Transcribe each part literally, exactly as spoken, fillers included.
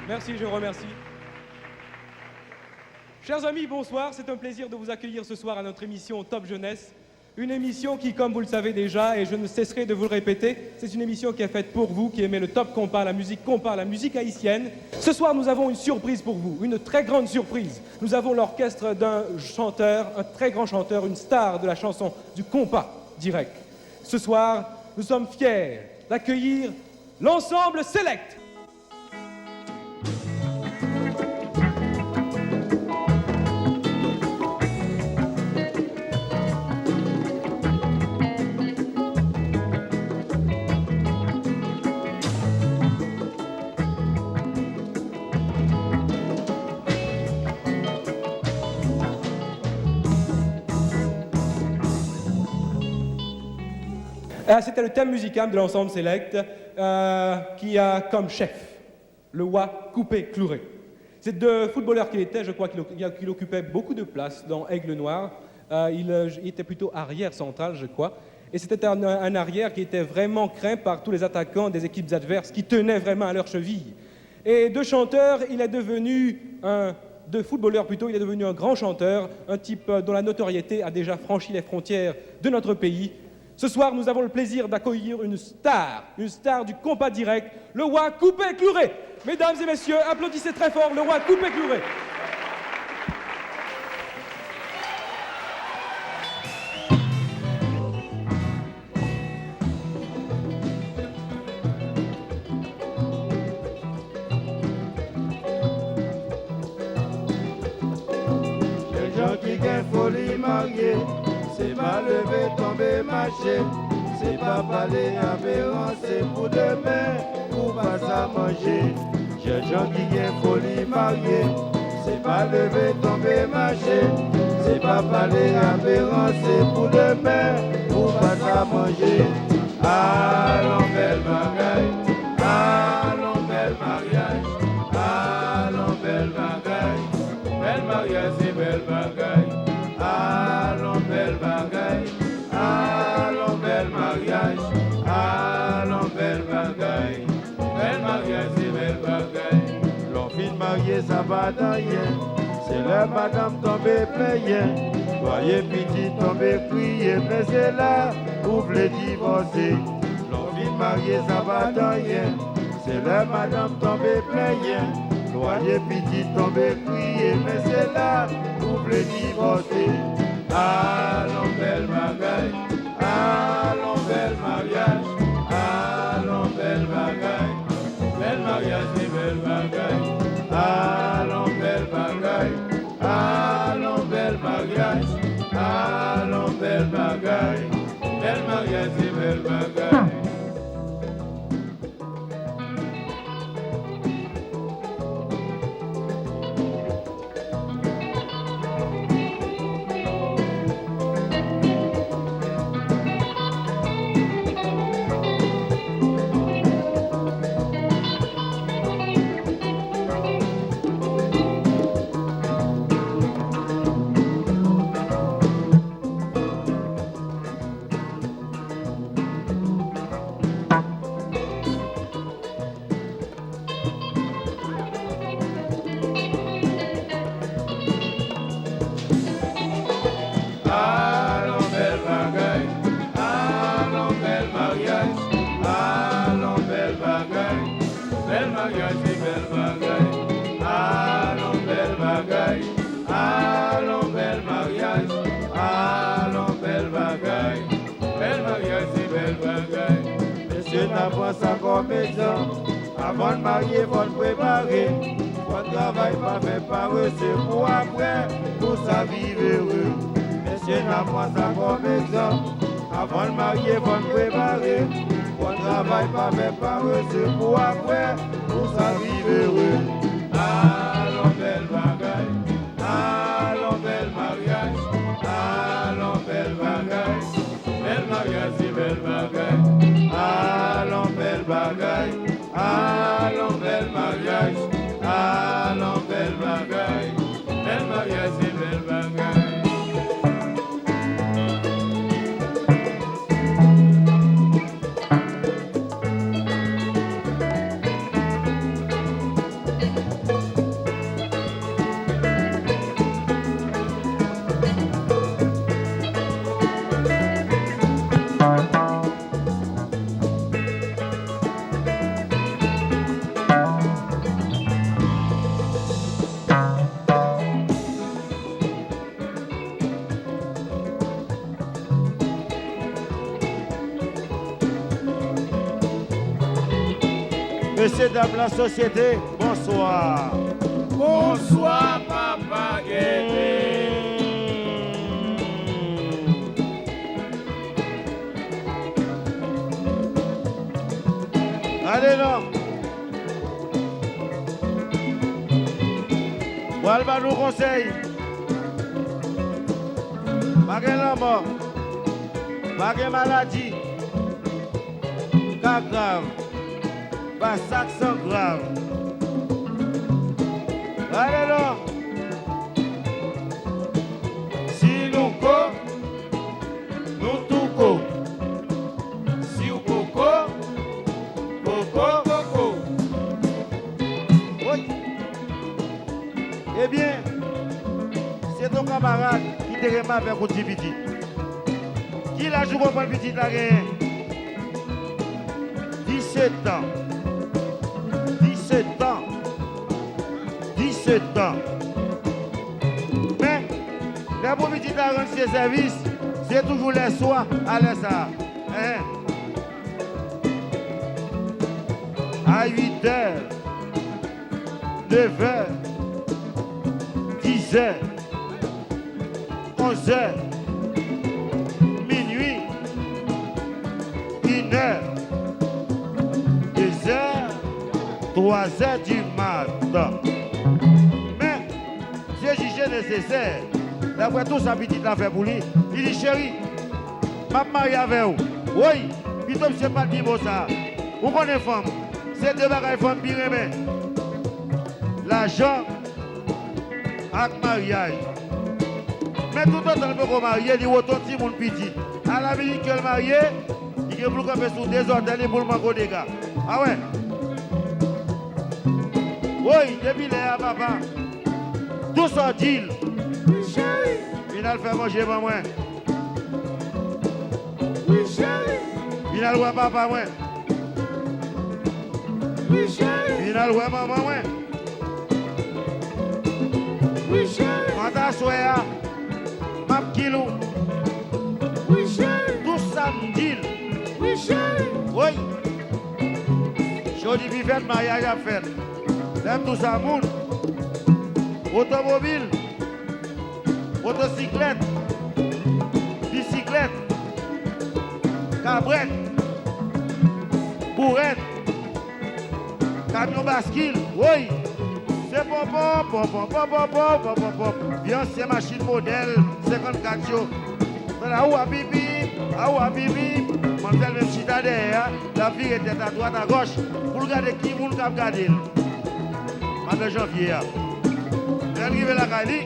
Merci, je remercie. Chers amis, bonsoir. C'est un plaisir de vous accueillir ce soir à notre émission Top Jeunesse. Une émission qui, comme vous le savez déjà, et je ne cesserai de vous le répéter, c'est une émission qui est faite pour vous, qui aimez le top compas, la musique compas, la musique haïtienne. Ce soir, nous avons une surprise pour vous, une très grande surprise. Nous avons l'orchestre d'un chanteur, un très grand chanteur, une star de la chanson du compas direct. Ce soir, nous sommes fiers d'accueillir l'ensemble Select. Euh, c'était le thème musical de l'ensemble Select, euh, qui a comme chef le roi Coupé Clouré. C'est de footballeur qu'il était, je crois qu'il oc- qu'il occupait beaucoup de place dans Aigle Noir. Euh, il, euh, il était plutôt arrière central, je crois. Et c'était un, un arrière qui était vraiment craint par tous les attaquants des équipes adverses qui tenaient vraiment à leur cheville. Et de chanteur, il est devenu un, de footballeur plutôt, il est devenu un grand chanteur, un type, euh, dont la notoriété a déjà franchi les frontières de notre pays. Ce soir, nous avons le plaisir d'accueillir une star, une star du compas direct, le roi Coupé Clouré. Mesdames et messieurs, applaudissez très fort le roi Coupé Clouré. Jènjan ki gen foli marye, se pa leve tonbe mache, se pa pale ape ranse pou demen, pou pa sa manje. Jènjan ki gen foli marye, se pa leve tonbe mache, se pa pale ape ranse pou demen, pou pa sa manje. Alon bèl bagay, alon bèl maryaj, alon bèl bagay, bèl maryaj se bèl bagay, alon bèl bagay, alon bèl maryaj, alon bèl bagay. Bèl maryaj se bèl bagay. Lè w fin marye sa pa t anyen. Se lè madanm tonbe plenyen. Lwaye pitit tonbe kriye, men se la ou vle divòse. Lè w fin marye sa pa t anyen. Se lè madanm tonbe plenyen. Lwaye pitit tonbe kriye, men se la ou vle divòse. Alon bèl bagay. Alon bèl maryaj, alon bèl bagay. Bèl maryaj se bèl bagay. Alon bèl bagay, alon bèl maryaj, alon bèl bagay. Bèl maryaj se bèl bagay. Alon bèl bagay, alon bèl maryaj, alon bèl bagay. Bèl maryaj se bèl bagay, alon bèl bagay, alon bèl maryaj, alon bèl bagay. Bèl maryaj se bèl bagay. Mesye, n a pran sa kòm egzanp. Avan n marye, fò n prepare. Fò n travay pa fè parese pou apre, pou sa viv ere. Mesye, n a pran sa kòm egzanp. Avan n marye, fò n prepare. Fò n travay pa fè parese pou apre, pou sa viv ere. Alon bèl bagay. Alon bèl maryaj, alon bèl bagay. Bèl maryaj se bèl bagay. Alon bèl bagay, alon bèl maryaj, alon bèl bagay. Bèl maryaj se bèl bagay. Mesye dam lasosyete, bonswa. Bonswa, papa Gete. Ale non. Pral ba nou konsèy. Pa gen lanmò. Pa gen maladi. Ka grav. Pa sa k san grav. Ale non. Si nou ko, nou tou ko. Si w poko, poko, poko. Woy. Ebyen, se ton kanmarad ki te renmen avèk ou ti pitit. Ki laj ou konprann pitit la genyen? Disèt an. Disèt an. Disèt an. Men, lè pou pitit la rann se sèvis, se toujou lèswa a lè sa a. Enhen. A uit è, nèf è, dis è, onz è, minui, inè, dezè, twazè di maten. Men, se jije nesesè. Daprè tou sa pitit la fè pou li, li di, cheri, m ap marye avè w. Woy, pito misye pa t di mo sa. Ou konnen fanm, se de bagay fanm pi renmen. Lajan ak maryaj. Men toutotan l poko marye, li wote yon timoun piti. Alaminik ke l marye, li gen pou l kanpe sou de zòtèy li pou l manke w dega. Awè. Woy, depi lè a, papa, tou sa w di l. Wi, cheri. Vin al fè manje ban mwen. Wi, cheri. Vin al wè papa mwen. Wi, cheri. Vin al wè manman mwen. Wi, cheri. Kanta aswè a, m ap kil ou. Wi, cheri. Tou sa m di l. Wi, cheri. Woy. Jodi pi fèt, maryaj ap fèt. Lè m di w sa, moun. Otomobil. Motosiklèt, bisiklèt, kabrèt, bourèt, kamyon baskil, woy! Se ponpon, ponpon, ponpon, ponpon, ponpon, ponpon. Vye ansyen machin modèl senkannkat yo. Tande awa bip bip, awa bip bip. Manmzèl menm chita dèyè a, l ap vire tèt adwat agòch pou l gade ki moun k ap gade l. Madan Janvye a. Lè l rive lakay li,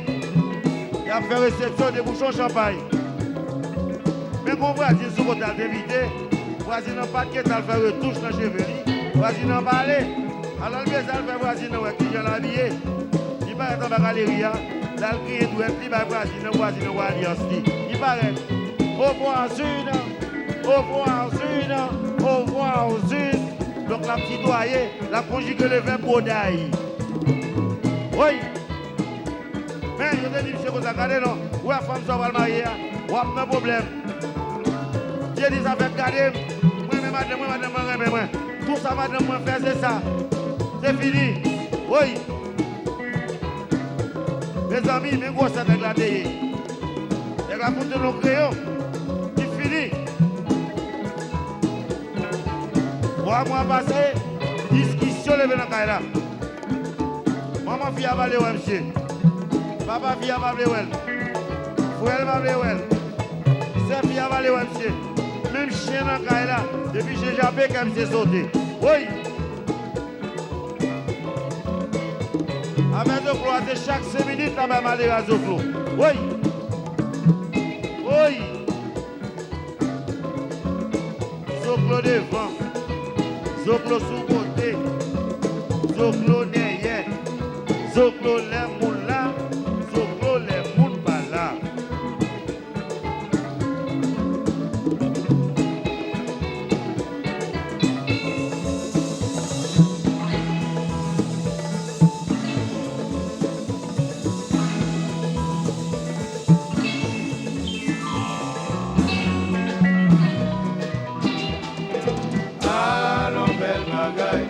y ap fè resepsyon, debouche yon chanpay. Men gon vwazin sou kote a l te envite, vwazin nan pa t gentan al fè retouch nan cheve li, vwazin nan pa ale. Alò l bezwen al fè vwazin nan wè kijan l abiye. Li parèt anba galeri a, l al griyen dwèt li bay vwazin nan, vwazin nan wè alyans li. Li parèt. O vwazin, o vwazin, o vwazin. Donk l ap titwaye. L ap konjige le vèb bwoday. Woy! Men, yo te di misye konsa, gade non, ou wè fanm sa w pral marye a, w ap nan pwoblèm. Dye di sa fèt, gade m, mwen renmen madanm mwen, madanm mwen renmen mwen. Tou sa madanm mwen fè, se sa. Se fini. Woy! Mezanmi, men gwosè nèg la te ye. Nèg la fout nou yon kreyon. Li fini. Twa mwa pase, diskisyon leve nan kay la. Manman fi a pa vle wè misye. Papa fi a pa vle wè l. Frè l pa vle wè l. Sè fi a pa vle wè misye. Menm chen nan kay la, depi chen jape, kè misye sote. Woy! Afè zoklo a, se chak senk minit l ap bay malere a zoklo. Woy! Woy! Zoklo devan, zoklo sou kote, zoklo dèyè, zoklo lè moun la, zoklo lè moun pa la. Alon bèl bagay,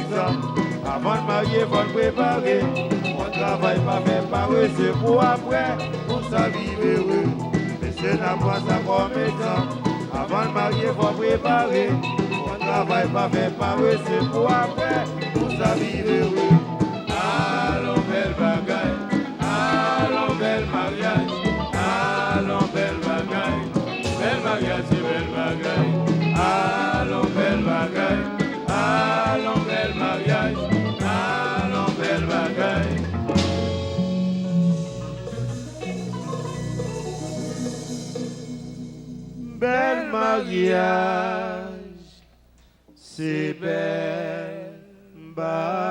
egzanp. Avan n marye, fò n prepare. Fò n travay, pa fè parese pou apre, pou sa viv ere. Mesye, n a pran sa kòm egzanp. Avan n marye, fò n prepare. Fò n travay, pa fè parese pou apre, pou sa viv ere. Alon, bèl bagay. Alon, bèl maryaj. Alon, bèl bagay. Bèl maryaj se bèl bagay. Alon, bèl bagay. Alon, bèl maryaj. Alon, bèl bagay. Bèl maryaj se bèl bagay.